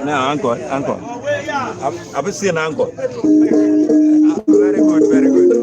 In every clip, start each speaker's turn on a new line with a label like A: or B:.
A: Now, uncle, uncle. Have you seen uncle? Very good, very good.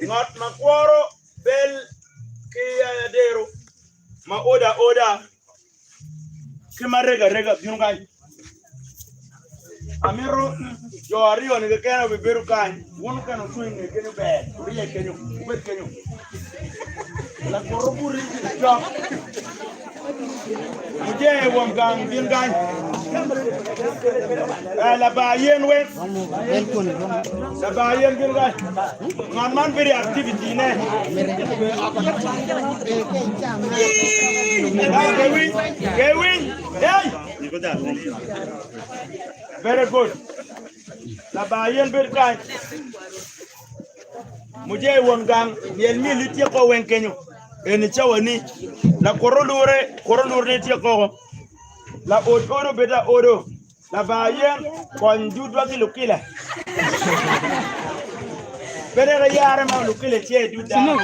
A: Ngat ma kworo bel ki adero ma odo aoda ki ma rego arega bino kany. Amito jo aryo-ni keken aye obibedo kany, wun mukene wucung i nge kenyo ber, wurye kenyo, wubed kenyo. Lakor obuti cok, mujee won gang bin kany, labar yen weng, labar yen bin kany. Ngat man bedo i activity ne. Kewiny, hey! Very good. Labar yen bed kany. Mujee won gang myel myel itye ko weng kenyo. Eni cawa ni la koro lure koro lure ni tye koko. La od odo bed la odo. Labar yen kony dudwa ki lukila. Pe dok iyare ma lukila tye i dud dano.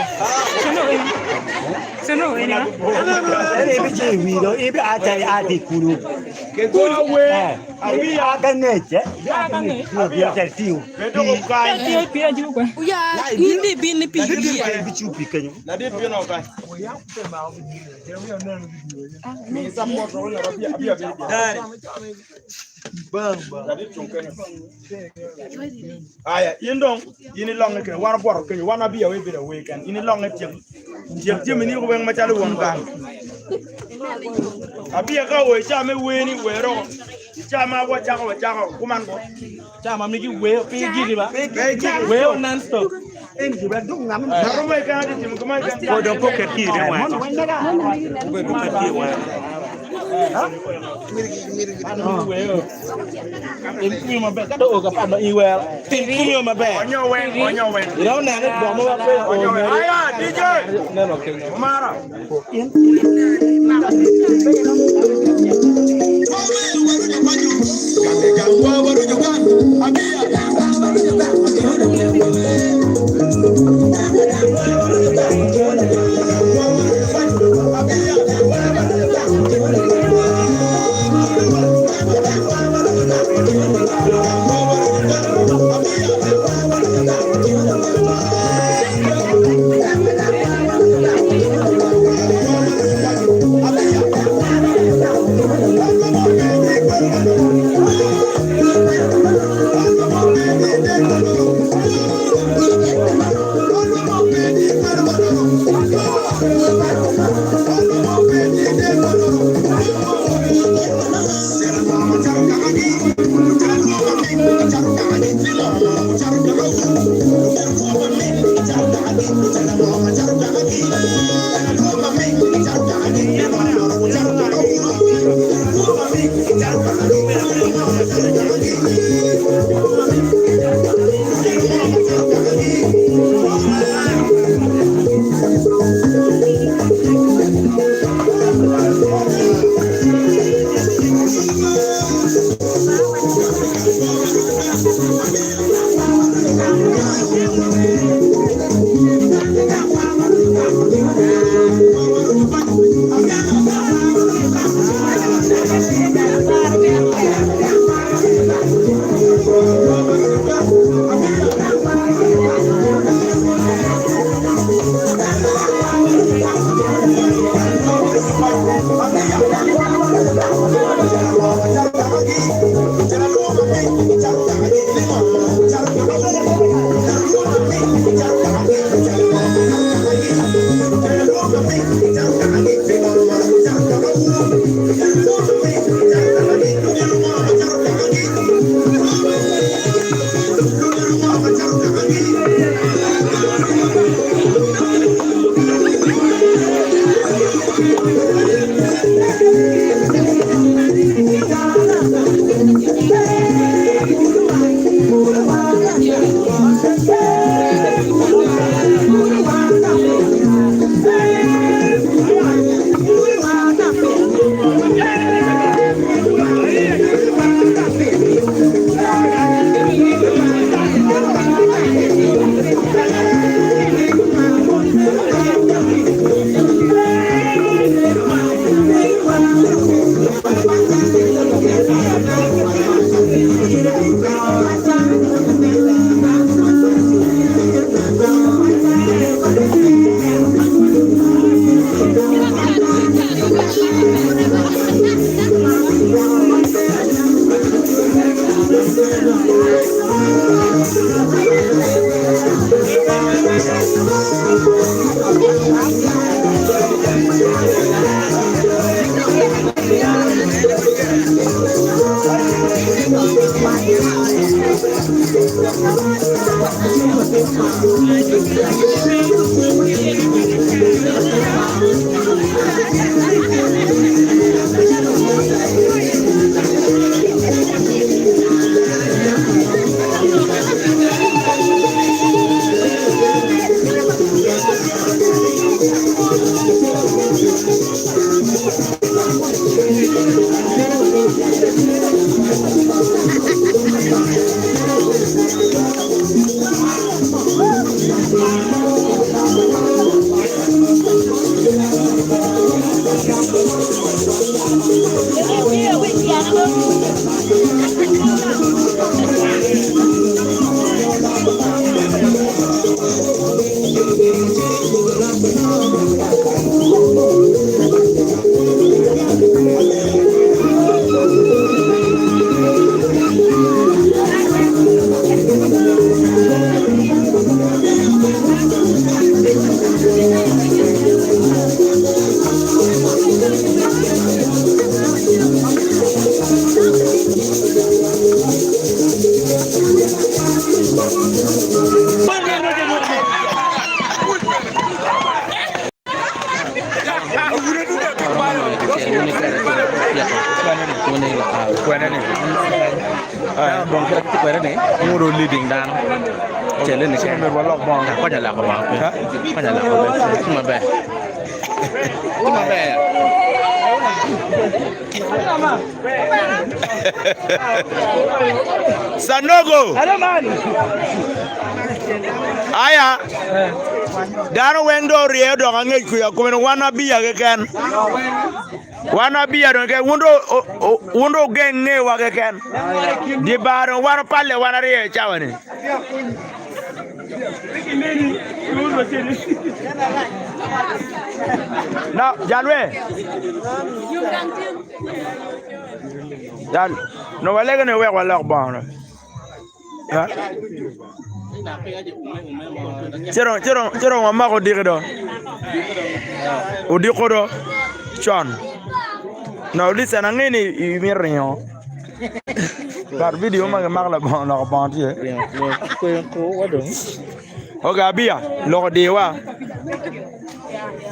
A: Ladit bino kany. Aya, in dong in ilonge kene, wan obwoto kenyo, wan abiya we bedo awer ken, in ilonge tyek tyek jami ni weng macalo won gang. Abiya ka owe ca me weni wero, ca ma wacako wacako kuman ko.
B: Ca ma migi wer pe gigi ba. Wer non stop.
A: Sanogo! Aya, dano weng dong orye odok angec kuca kome dong wan abiya keken. Wan abiya dong keken, wun dong wun dong wugeng ngewa keken. Dye bar dong wan opalle wan aryo i cawa-ni. No, jalwe. Jal, no walege ni wek walok bongo. Ha? Ciro, ciro, ciro wamako odiki do. Odiko do. Con. No, listen, ange ni imito ringo. But video ma kimako labongo loko bongo tye. Ok, abia, loko diwa.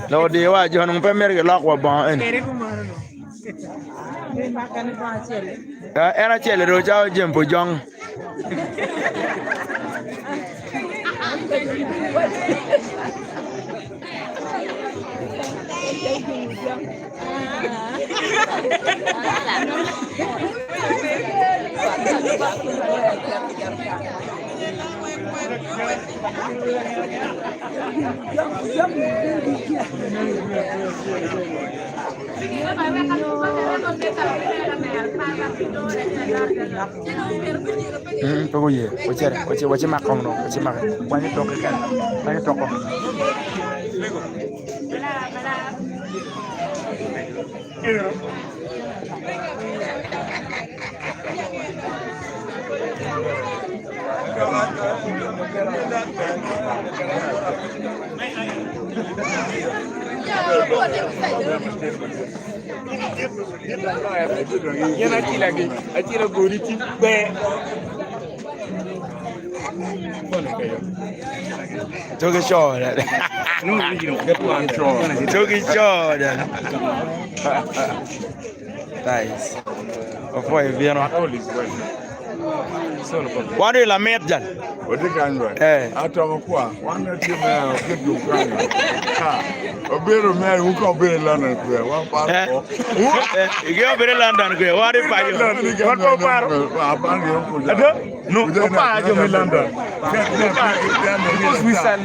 A: Loko diwa, jo nongo pe myero gilok wa bongo eni. Eh, en acel ero calo jami pojong. Pe guye wacimak kong dong wacimake kwany otok keken kwany otoko. Toki co Toki co Nice. Opwoyo bino. Wan dong i lamit jal.
B: Watye kany ba?
A: Eh.
B: Atomo kwa. Wan watye me kit Uganda. Ha. Obedo me wu ka obedo i London kwe. Wan paro
A: Eh.
B: ko.
A: Ige obedo i London kwe. Wan i paco.
B: Wan pe paro. Aparo gin kuja.
A: Ado? No, oparo jo me London.
B: Because
A: we sell.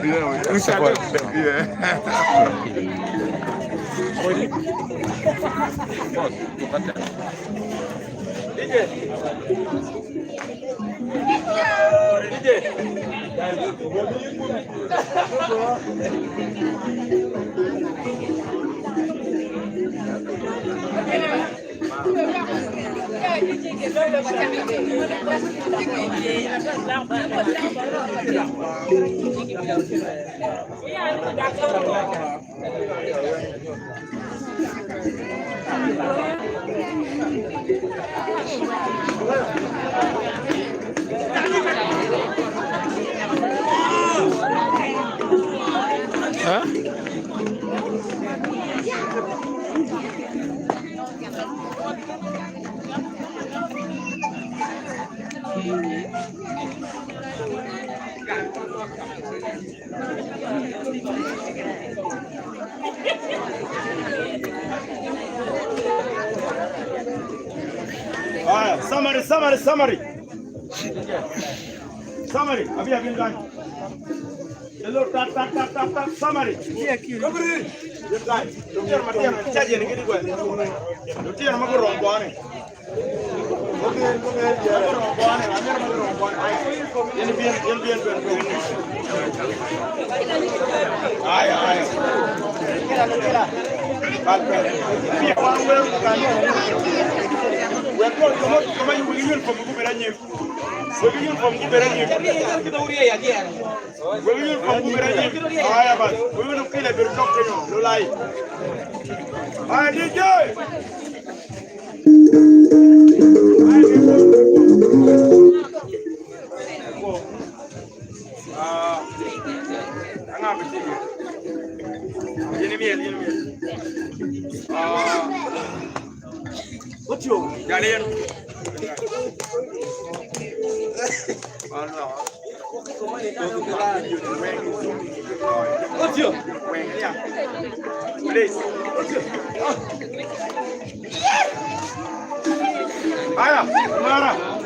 A: We sell.
B: Yeah.
A: Aya, summary, summary, summary. Summary, abi abi ngai. Hello, tap tap tap tap tap summary. Ngai. Lutino matino caje ni gidi gwe. Lutino ma gurom bone. Gurom bone, amiro ma gurom bone. Yen bien, yen bien bien. Aya, aya. Jalin. Please. Aya, mara.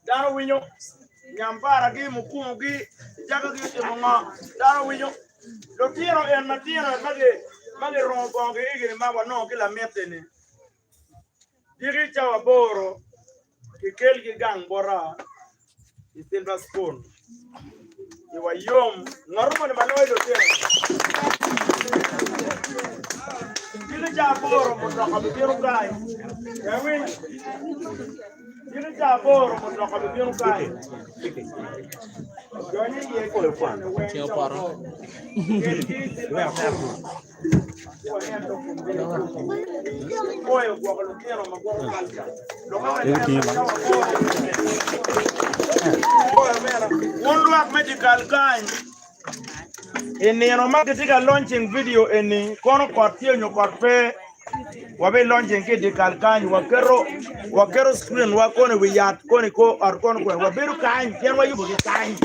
A: Dano winyo nyambara gi mukungu gi jaka gi otimo ngo dano winyo lutino en matino ma gi ma girongo bongo gi igini ma wanongo ki lamiti ni diki cawa aboro kikelgi gang bota i silver spoon iwa yom ngat moni ma loyo lutino diki cawa aboro mutoka bibino kany. Diki ca aboro mutoka bibino kany. Donyo iye ki lutino weng
C: Ceng
A: ca
C: opoto.
A: aboro. Kelgi i ci wanen dok komgi Kwoyo gwoko lutino ma gwoko kalca. Lokke me neno cawa aboro. Kwoyo mena. Wun lwak me dyekal kany. I nino ma kitye ka launching video eni, kono kot tye nyo kot pe, wabi launching ki i dyekal kany, waketo waketo screen wa kono i wi yat, kono i kor ot, kono kwene, wabedo kany pien wayubo ki kany.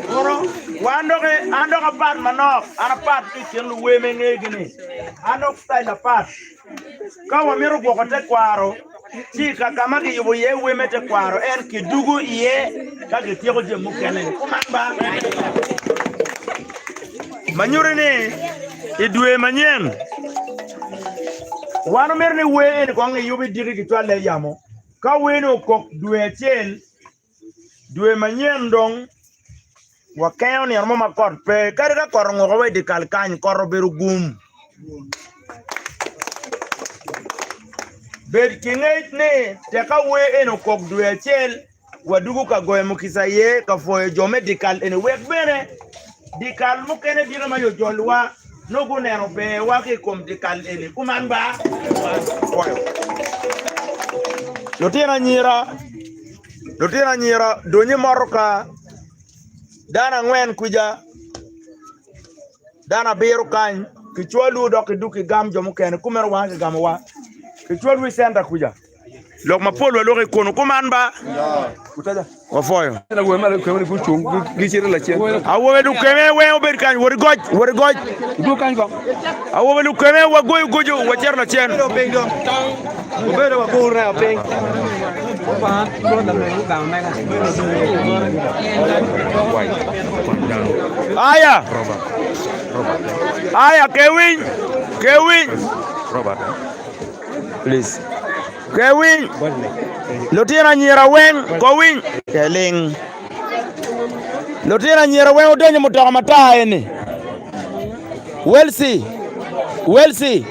A: Kono wan dok an dok apat manok, an apat ki i kin luwer ma ingegi ni, an dok style apat. Ka wamito gwoko tekwaro, ci ka ka ma kiyubo iye wer me tekwaro en kidugo iye ka kityeko jami mukene-ni. Kuman ba? Ma nyuto ni i dwe manyen, wan omito ni wer eni kong kiyub i diki kicwale i yamo. Ka wer-ni okok dwe acel, Dwe manyen dong wakengo nino mo ma kot pe, kadi ka kot onguko wa i dyekal kany, kot obedo gum. Bed ki ngec ni tek ka wer eni okok dwe acel, wadugo ka goyo mukisa iye ka pwoyo jo me dyekal eni wek bene dyekal mukene bino ma jojolwa nongo guneno berwa ki i kom dyekal eni. Kuman ba? Pwoyo. Lutino anyira Lutino anyira donyo i motoka, dano angwen kuca, dano abiro kany, kicwalwu dok kidug kigam jo mukene, kumeno wanga kigamowa, kicwalwu i centa kuca. Lok mapol waloko i kunu, kuman ba? Wapwoyo. Awobe lukeme weng obed kany, wot igoc, wot igoc. Awobe lukeme wagoyo goco wacito lacen. Aya, aya kewiny, kewiny. Please. Kewiny. Lutino anyira weng kowiny. Keling. Lutino anyira weng odonyo i mutoka matar eni. Welsi, Welsi,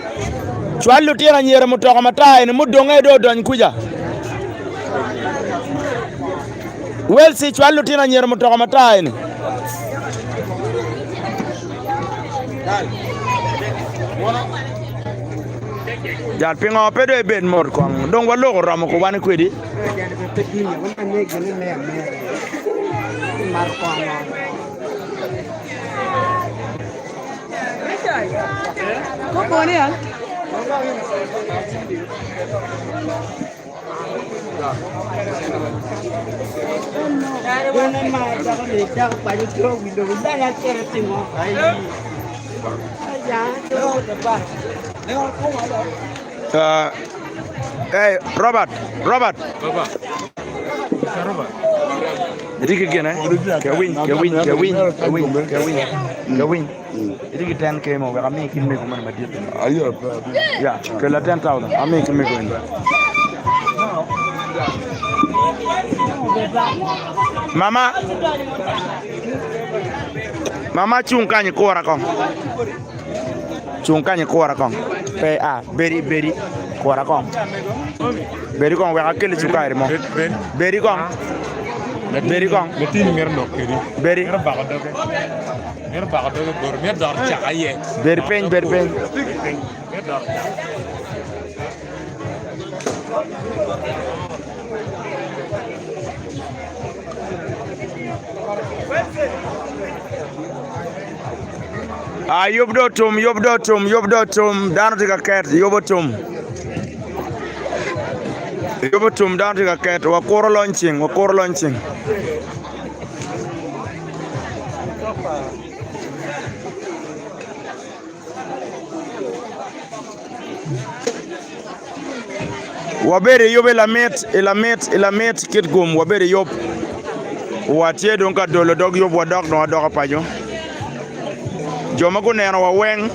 A: cwal lutino anyira i mutoka matar eni mudonge dong odony kuca. Welsi, cwal lutino anyira i mutoka matar eni. Jal pingo pe dong ibed mot kong dong waloko romo ko wan kwedi. Uh, hey, Robert, Robert. Itye ki gine? Kewiny, kewiny, kewiny, kewiny, kewiny, kewiny. Itye ki 10K mo wek ami ki mego moni madit. Ya, kela 10,000 ami ki mego eni. Mama, mama cung kany ikura kong. Cung kany ikura kong. Pe a, bedi, bedi, kura kong. Bedi kong wek akelli cukari mo. Bedi kong. Bedi kong. Bedi. Bed piny, bed piny. Ah, yub do tum, yub do tum, yub do tum. Dano tye ka ket, yub otum. Yub otum, dano tye ka ket. Wakuro launching, wakuro launching. Wabedo i yub i lamit, i lamit, i lamit kit gum, wabedo i yub. Watye dong ka dolo dog yub wadok dong adoka paco. Jo ma gunenowa weng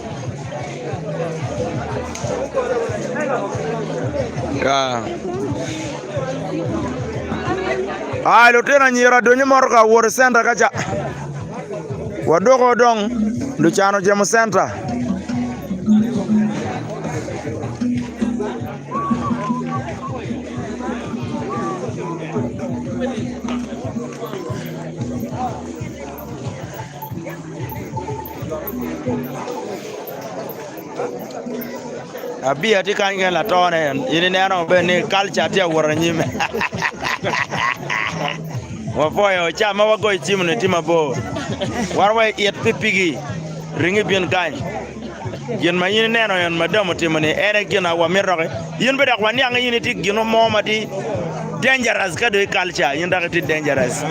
A: Ai lutino anyira donyo motoka wot i centa ka ca wadoko dong lucan ojemo centa. Abia tye kany keken latone in ineno bene ni kalca tye awot anyim wapwoyo ca ma wagoyo cim ni tye mabor wan wa it pikipiki ring ibin kany gin ma in ineno en madam otimo ni en aye gin ma wamito doki in bene dok waniang ni in itye gin mo ma tye dangerous ka dong i kalca in dok itye dangerous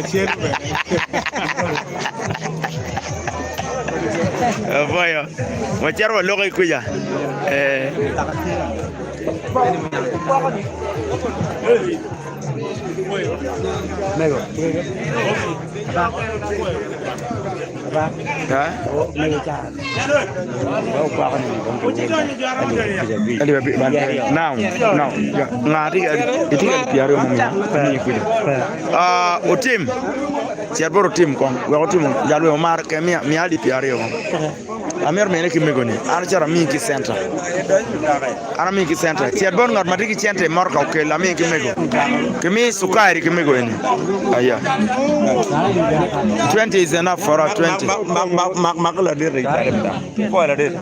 A: Apwoyo. Wacito waloko i kwica. Eh.
C: Mego. Aba.
A: Ha?
C: Mego ca. Wa okwako ni
A: Ali ba ban now now nga ti iti ka piaro mo ni kuja. Ah otim. Cet bot otim kong wek otim jal wek omar ke miya miya alip pyeraryo kong. Amito mine ki mego ni an acito amiyi ki centa. An amiyi ki centa. Cet bot ngat ma tye ki cente i motoka okel amiyi ki mego. Kimi sukari ki mego eni. Aya. 20 is enough for us 20.
D: Mak mak ladit i cale bita. Pwoyo ladit.